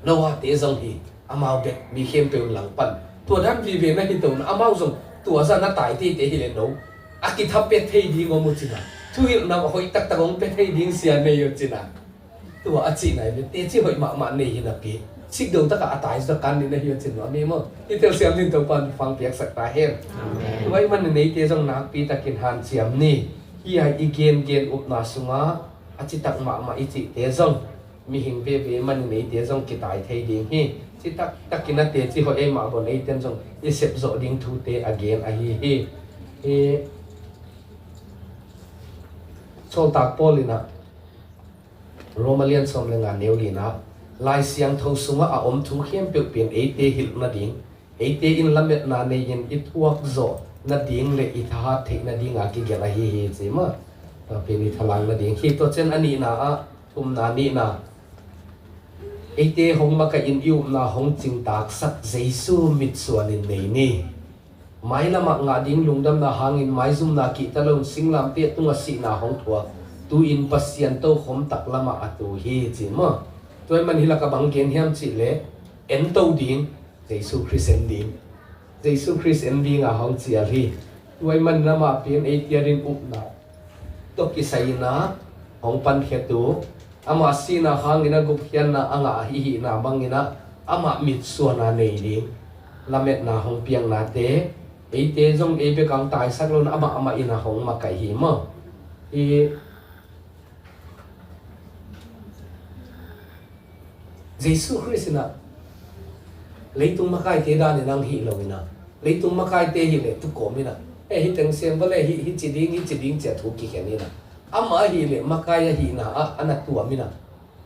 Noah te zong hi, amau bek mi khempeuh in langpan. Tua dan vive na hi to na, amau zong tua zah na tai teitei hi le no, a kitha pia thei ding om uh cina. Thuhilhna hoih taktak hong pia thei ding sia nei uh cina. Tua a cihna hi ve, teci hoih mahmah nei hi napi, sikdo takah a tai zah kan ni na hi uh cin mah mi maw? Hih telsiam ding Topa in thupha piaksak ta hen. Amen. Tua ahih manin eite zong nakpi takin hanciam ni. Hih a i gengen upna sungah a citak mahmah i cihte zong mihing veve manin eite zong kitai thei ding hi. Citak takin a teci hoih ei mah bon eiten zong i sepzawh ding thute a gen ahi hi. I Sawltak Paul in ah Roma lian sawm le nga neu lina, Lai Siangtho sungah a om thu khempeuh pen eite hilh nading, eite in lametna nei-in i thuak zawh nading le i thahat theih nadinga kigelh ahi hi ci maw? Tua pen i thalang nading hi. Tua ciang a nihna ah, thumna nihna, eite hong makaih in i upna hong cingtaksak Jesu mitsuan in nei ni. Mailamah ngah ding lungdamna hangin maizumna kihta loin singlamteh tungah sihna hong thuak, tu-in Pasian tokhom taklamah a tu hi ci maw? Tua ahih man hih lakah bang gen hiam cihleh, en to ding, Jesu Khrist en ding. Jesu Khrist en dinga hong cial hi. Tua ahih man amah pen ei tiarin upna tawh kisai-in ah hong pankhiat uh, amah sihna hangin a gupkhiatna a ngah ahi hihna bangin ah amah mitsuana nei ding lametna hong piaknate, eite zong ei bek hong taisak lo-in amah amah in ah hong makaih hi maw? I Jesu Khrist in ah leitung makaite danin hong hih lo-in ah, leitung makaite hileh tukawm in ah, eh, hih teng sem vale, hih, hih ci ding, hih ci ding ci-a thu kikhen in ah, amah ahileh makai ahihna ah a na tuam in ah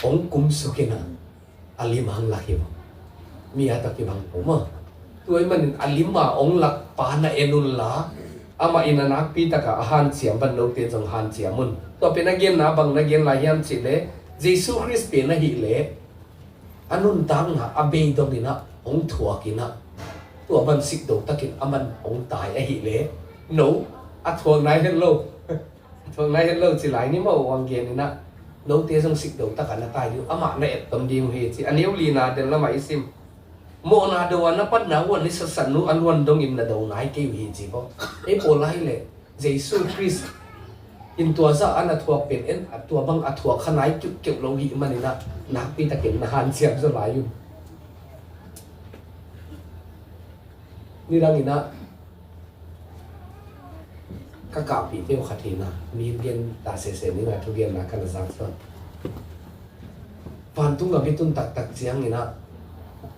hong kumsuk in ah a lim hong lak hi maw? Mi a tawh kibang lo maw? Tua ahih manin a lim a hong lak pa na en unla, Amah in a nakpi taka a hanciam bang note zong hanciam un. Tua pen a genna bang na gen lai hiam cihleh, Jesu Khrist pen ahih leh a nuntakna a bei dongin ah hong thuak in ah, tua bang sikdo takin aman hong tai ahih leh, no, a thuak nai het lo. A thuak nai het lo ci lai ni maw, hong gen in ah, note zong sikdo taka na tai ding uh, amah na etton ding uh hi ci. A neu lina den lamah i sim. Mawhna do a na patna uh a ni satsan uh a luan dongin na do nai kei uh hi ci baw. Ei pawl lai leh Jesu Khrist in tua zah a na thuak pen en, a tua bang a thuak kha nai kiuhkeuh lo hih manin ah nakpi takin na hanciam zaw lai un. Nidangin ah ka kahpihte uh khat hi in ah, mi gen ta sese ni, a thugenna ka na zak sawn. Vantung a mi tun taktak ciangin ah,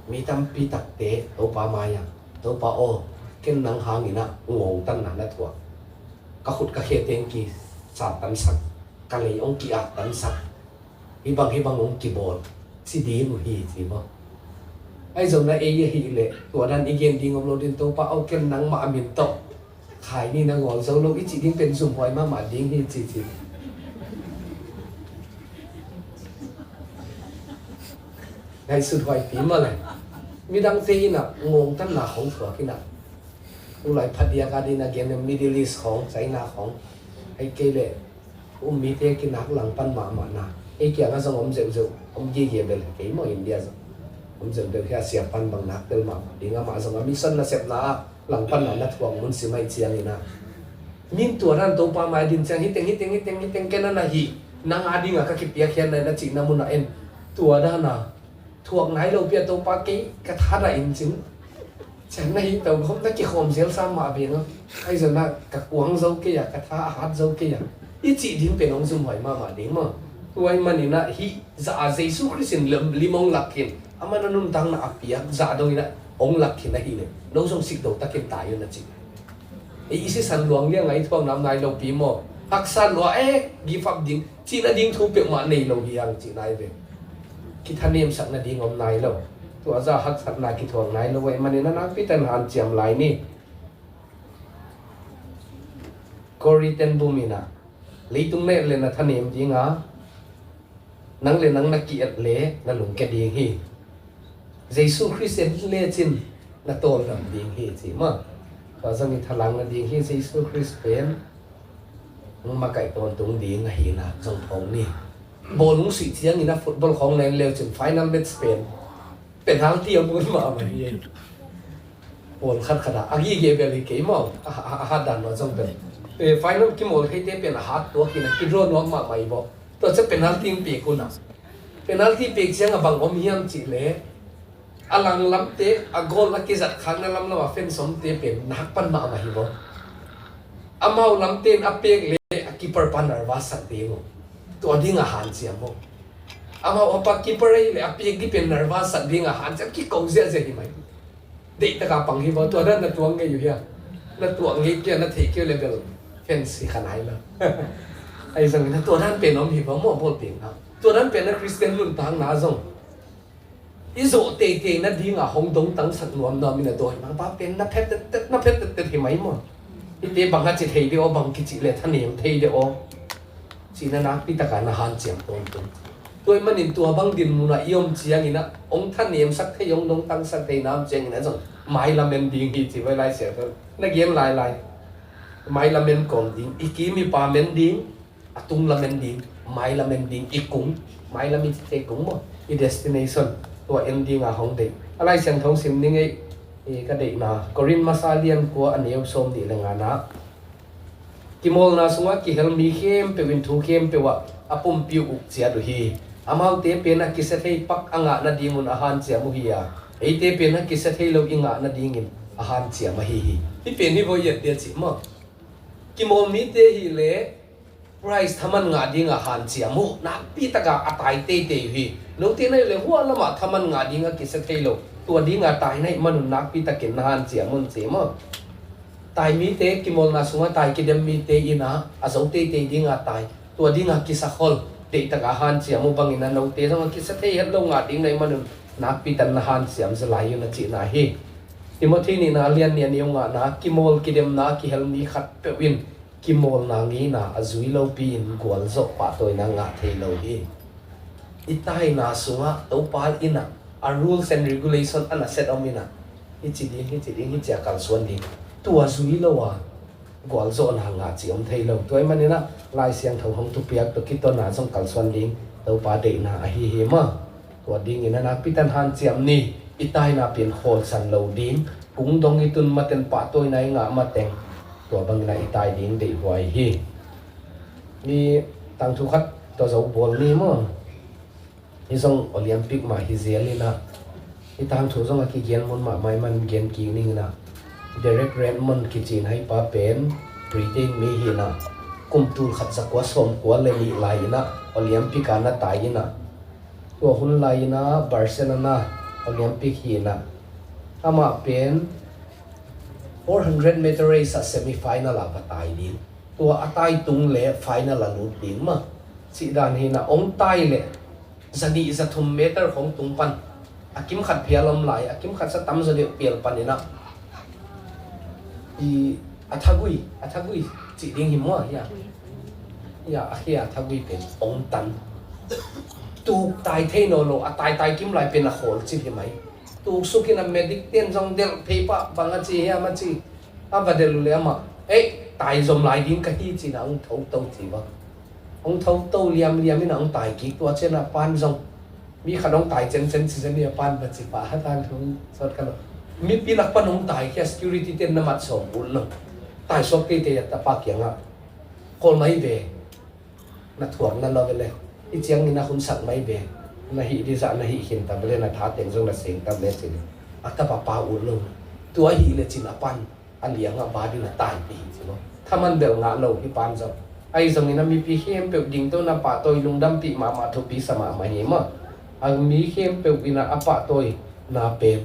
mi tampi takte Topa mai-ah, Topa aw, ken nang hangin ah ngawngtanna na thuak. Ka khut ka khe teng kisattansak, ka lei hong ki-attansak, hih bang hih bang hong kibawl, ci ding uh hi ci maw. Ahi zongin ah ei ahih leh tua dan i gen ding om lo ding, Topa aw, ken nangmah a min tawh khai ni, na ngawl zo lo, i cih ding pen zumhuai mahmah ding hi ci ci. Ngaihsut huaipi maw le. Midangte in ah ngawngtanna hong thuak in ah, tulai phadiak a ding a gen, Middle East khawng, China khawng, ahih kei leh um mite kinak langpan mahmahna. Ei kiangah zong om zeuhzeuh, om gige bel hi kei maw, India zong om zeuhzeuh hi a, siapan bang nak tel mahmah ding, amah zong a mission nasepna ah langpanna na thuak mun sim ahih ciangin ah, min tua dan Topa mai a din ciang, hih teng hih teng hih teng hih teng ken a na hih, nang a dingah ka kipiakkhiatna hi na cihna munah en, tua dan a thuak nai lo pi a, Topa kei ka thadah in cin, ciang na hih to khawm, na kikhawm zelsa mah beng a, ahi zongin ah ka kuang zo kei a, ka tha a hat zo kei a, i cih ding pen hong zumhuai mahmah ding maw. Tua ahih manin ah hih zah a Jesu Khrist in lim, lim hong lak khin, aman a nuntakna a piak zah dongin ah hong lak khin ahih leh, no zong sikdo takin tai un a ci. Ei i sisan luang liang a i thuak nam nai lo pi maw. Haksa lua, eh, give up ding, cihna ding thu peuhmah nei lo hi hang cihna hi ve. Kithanemsak nading om nai lo. Tua zah haksatna kithuak nai lo ahih manin a nakpi takin hanciam lai ni. Corrie ten Boom in ah, leitung na et leh na thanem ding a, nang le nang na ki-et leh na lungkia ding hi. Jesu Khrist en lecin na tawldam ding hi ci maw. Tua zong i thalang nading hi, Jesu Khrist pen hong makaih tawntung ding ahihna zong phawk ni. Ball hong suih ciangin a football khawng na en le uh cin final match pen penalty a mun mahmah hi. Ball khatkhat ah a gige bel hi kei maw, a, a, a hat dan lo zong bel. Eh, final kimawl theite pen a hat tuak hi in a, kidraw nuam mahmah hi baw. Tua ciang penalty hong piak un a, penalty piak ciang a bang om hiam cihleh, a langlamte, a goal a kizat khakna lamlam a fence omte pen nakpan mahmah hi baw. Amau lamte in a pek leh a keeper pa nervous sak ding uh. Tua ding a hanciam uh. Amau a pa keeper ahih leh a pek ding pen nervous sak ding a hanciam, kiko ziahziah hi mai. Deih taka pang hi baw, tua dan na tuak ngei uh hia? Na tuak ngei kei a, na theih kei uh leh bel fence hi kha nai lo. Ahi zongin a tua dan pen om hi baw maw, ball piakna. Tua dan pen a Khristian nuntakna zong i zawh teitei nading a hong dongtangsak nuamnuam in a dawimangpa pen na phet tettet, na phet tettet hi mai maw. Hihte bang a ci thei deuh aw, bang kicih leh thanem thei deuh aw, cihna nakpi taka na hanciam tawntung. Tua ahih manin tua bang dinmun ah i om ciangin a, hong thanemsak thei, hong dongtangsak thei na om ciangin a zong mailam en ding hi ci vai Lai Siangtho na gen lailai. Mailam en kawm ding, i kim i pam en ding, a tunglam en ding, mailam en ding, i kung, mailam i cite kung maw, i destination, tua en ding a hong deih. A Lai Siangtho sim ning ei, i ka deihna, Korin masa lian kua a neu sawm nih le ngana, kimawlna sungah kihel mi khempeuh in thu khempeuh ah a pumpi uh uk ciat uh hi. Amaute pen a kisia thei pak a ngah nadingun a hanciam uh hi a, eite pen a kisia thei lo i ngah nadingin a hanciam ahi hi. Hih pen hi vawi et dia cih maw. Kimawl mite hi leh prize thaman ngah dinga hanciam uh, nakpi taka a tai teitei uh hi. Note na hih leh hua lamah thaman ngah dinga kisia thei lo, tua dinga tai na hih manun nakpi takin na hanciam un ci maw. Tai mite, kimawlna sungah tai kidem mite in a, a zo teitei dinga tai, tua dinga kisa khol, deih taka hanciam uh bangin a note zong a kisia thei het lo ngah ding na hih manun nakpi takin na hanciam zaw lai un a cihna hi. Timothy nihna a lian nih a neu ngahna, kimawl kidemna a kihel mi khatpeuh in kimawlna ngeina a zui lopi-in gualzawh pahtawina ngah thei lo hi. I taina sungah Topa in ah a rules and regulation a na set om in ah, hici ding, hici ding, hici a kalsuan ding, tua zui lo a gualzawhna ngah cih om thei lo. Tua ahih manin ah Lai Siangtho hong thupiak tawh kitonna zong kalsuan ding Topa deihna ahi hi maw. Tua dingin a nakpi takin hanciam ni. I taina pen khawlsan lo ding, kung dong i tun mateng, pahtawina i ngah mateng, tua bangin ah i tai ding deihhuai hi. Mi tangthu khat tawh zo bawl ni maw. Hih zong Olympic mah hi zel in ah, hih tangthu zong a kigen mun mahmah ahih manin gen kik ning in ah, Derek Redmond kici in ah, hih pa pen Britain mi hi in ah, kum tul khat za kua sawm kua le nih lai in ah Olympic ah na tai in ah, tua hun lai in ah Barcelona Olympic hi in ah, amah pen four hundred meter race ah semi final ah va tai ding. Tua a tai tung le final a lut ding maw. Cih dan hi in ah, hong tai le za nih za thum meter khawng tung pan, a kim khat phial om lai, a kim khat sa tam zaw deuh phial pan in ah, i, a thagui, a thagui cih ding hi maw, hia? Hia, a hia, a thagui pen hong tan. Tuk tai thei nawn lo, a tai tai kim lai pen a khawl cip hi mai. Tuk suk in ah medic ten zong delh phei pah, bang a ci hiam a ci. A va delh uh leh amah, "Ei, tai zom lai ding ka hi," ci in ah hong tho to ci bang. Hong tho to liamliam in ah hong tai kik, tua ciang a pan zong, mi khat hong tai cencen ci zen hi a, pan va ci pah, ha, tangthu sawt ka lo. Mipi lak pan hong tai khia, security ten na mat sawm ut lo. Tai suak teitei a, tapa kiangah, "Khawl mai ve, na thuak na lo ve le, hih ciangin na hun sak mai ve, na hih ding zah na hih khin ta ve le, na tha teng zong na seng ta ve," ci in ah a tapa pau ut lo. Tua ahih leh ci in a pan a liangah bat in a tai pih hi ci maw. Thaman bel ngah lo hih pan zong. Ahi zongin a mipi khempeuh dingto in a pahtawi, lungdampih mahmah, thupi sa mahmah hi maw. A mi khempeuh in a pahtawina pen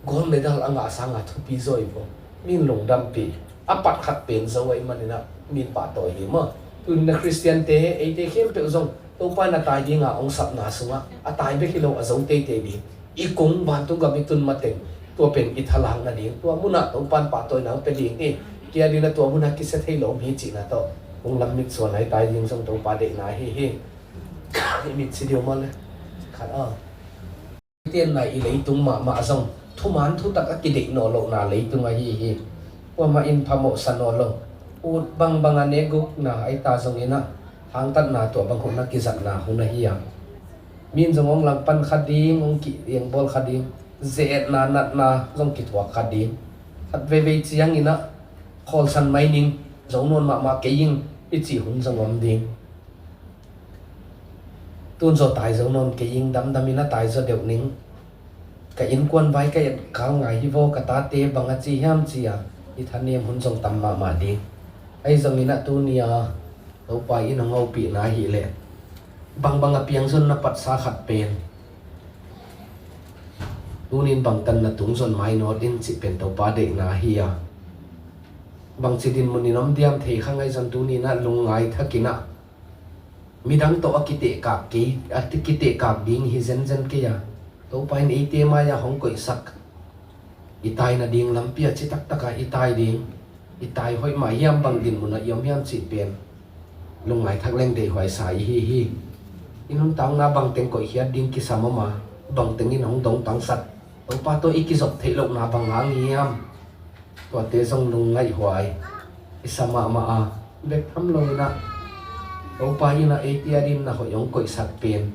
gold medal a ngah sangin thupi zaw hi maw. Min lungdampih. A pat khat pen zo ahih manin a min pahtawi hi maw. Tuni in a Khristiante, eite khempeuh zong Topa in a tai dinga hong sapna sungah a tai bek hi lo, a zo teitei ding. I kung vantung gam i tun mateng, tua pen i thalak nading, tua munah Topa in pahtawina hong pia ding hi. Kei adingin a tua munah kisia thei lo om hi cihna tawh hong lam mitsuan a i tai ding zong Topa deihna ahi hi. I mitsi deuh maw le. Khat a, tenna i leitung mahmah zong thuman thutak a kideih nawn lohna leitung ahi hi. Kuamah in phamawhsa nawn lo. Ut bangbang a ne gukna a i ta zongin a, hangtatna tua bang hun a kizatna hun ahi a. Min zong hong langpan kha ding, hong ki-engbawl kha ding, ze-etna natna zong kithuak kha ding. Khat veivei ciangin a, khawlsan mai ning, zo nawn mahmah kei ing, i cih hun zong om ding. Tun zaw tai zo nawn kei ing, damdamin a tai zaw deuh ning. Ka innkuan vai ka etkal ngai hi vaw, ka tate bang a ci hiam ci a, i thanem hun zong tam mahmah ding. Ahi zongin a tuni a Topa in hong hopihna ahih leh, bangbang a piang zong na patsa khat pen, tunin bangtan na tung zong mai nawn in cih pen Topa deihna ahi a. Bangci dinmun in om diam thei kha, ahi zong tunin a lungngai thakin a, midang tawh a kitehkak kei, a kitehkak ding hi zenzen kei a. Topa in eite mai-ah hong koihsak, i tai nading lampi a citaktak a i tai ding, i tai hoih mah hiam, bang dinmun ah i om hiam cih pen lungngai thak leng deihhuai sa i hi hi. I nuntakna bangteng koihkhiat ding kisam om a, bangteng in hong dong tangsat, Topa tawh i kizop theih lohna bang hang hiam? Tuate zong lungngaihhuai i sa mahmah a, bek tham lo in a, Topa in a eite adingin a hoih hong koihsak pen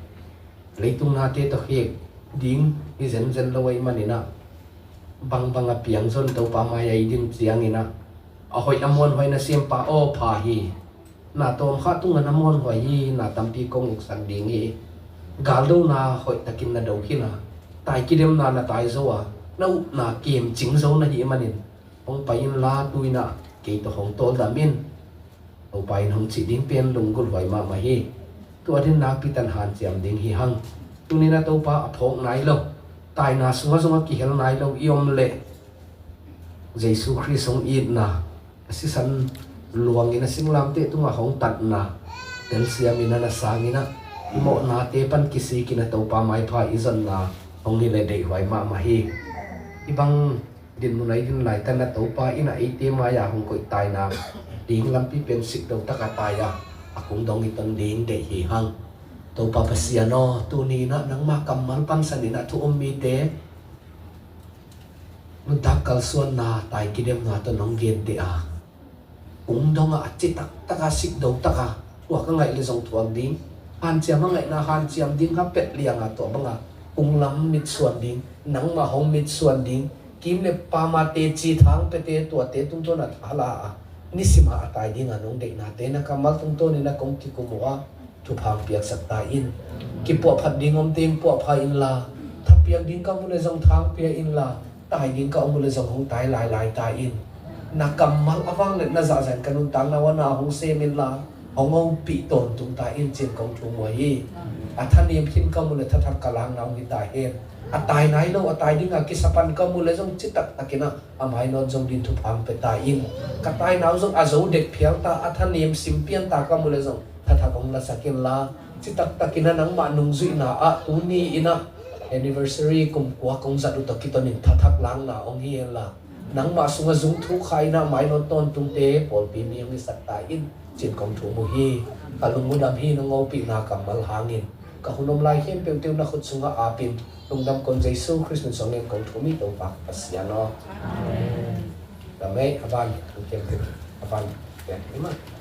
leitung nate tawh khek ding hi zenzen lo ahih manin a, bangbang a piang zong Topa mai-ah i din ciangin a, a hoih a muanhuai na siampa aw, pha hi. Na tawmkhat tungah na muanhuai hi, na tampi kong uksak ding hi. Galdona hoihtakin na do khin a, tai kidemna na tai zo a, na upna kemcing zo na hih manin, hong pai inla, tu in a kei tawh hong tawldam in, Topa in hong cih ding pen lunggulhhuai mahmah hi. Tua dingin nakpi takin hanciam ding hi hang. Tuni in a Topa a phawk nai lo, taina sungah zong a kihel nai lo i om leh, Jesu Khrist hong itna, a sisan luangin a singlamteh tungah hong tatna telsiam in a, na sangin a, i mawhnate pan kisik in a Topa maipha i zonna hong hi leh deihhuai mahmah hi. Hih bang dinmun a i din laitak na Topa in a eite mai-ah hong koih taina ding lampi pen sik do taka tai a, a kung dong i ton ding deih hi hang. Topa Pasian aw, tuni in a nangma kammal pansan in a thu um mite nuntak kalsuanna, tai kidemna tawh nong gen deh a, kung dong a, a ci taktak a, sik do taka, tua ka ngaih le zong thuak ding, hanciam a ngaihna hanciam ding, ha pet liang a tua bang a kung lam mitsuan ding, nangmah hong mitsuan ding, kim le pam a teci, thang piate tuate tungtawn a thala a, nisim a a tai ding a nong deihnate na kammal tungtawn in a kong kikum uh a, thupha hong piaksak ta in. Kipuahphat ding om teng puahpha inla, thapiak ding ka om uh le zong thang pia inla, tai ding ka om uh le zong hong tai lailai ta in. Na kammal a vangliatna zahzah in ka nuntakna uh a na hong sem inla, hong hopih tawntung ta in ci-in kong thum uh hi. A thanem khin ka om uh le thathak ka lakna hong hi ta hen. A tai nai lo, a tai ding a kisapan ka om uh le zong citak takin a, a mainawt zong ding thupha hong pia ta in. Ka taina uh zong a zo dek phial ta, a thanem sim pian ta ka om uh le zong thathak hong lasak inla, citak takin a nangmah nungzuihna ah tuni in a anniversary kum kua kong zat uh tawh kiton in thathak lakna hong hi inla, nangmah sungah zung thuk kha in a mainawt tawntungte pawlpi mi hong hisak ta in ci-in kong thum uh hi. Ka lung uh dam hi, nong hopihna kammal hangin. Ka hun om lai khempeuhte uh na khut sungah ap in, lungdam kong Jesu Khrist min suangin kong thum hi Topa Pasian aw. Amen. Amen. A van, a van, a van.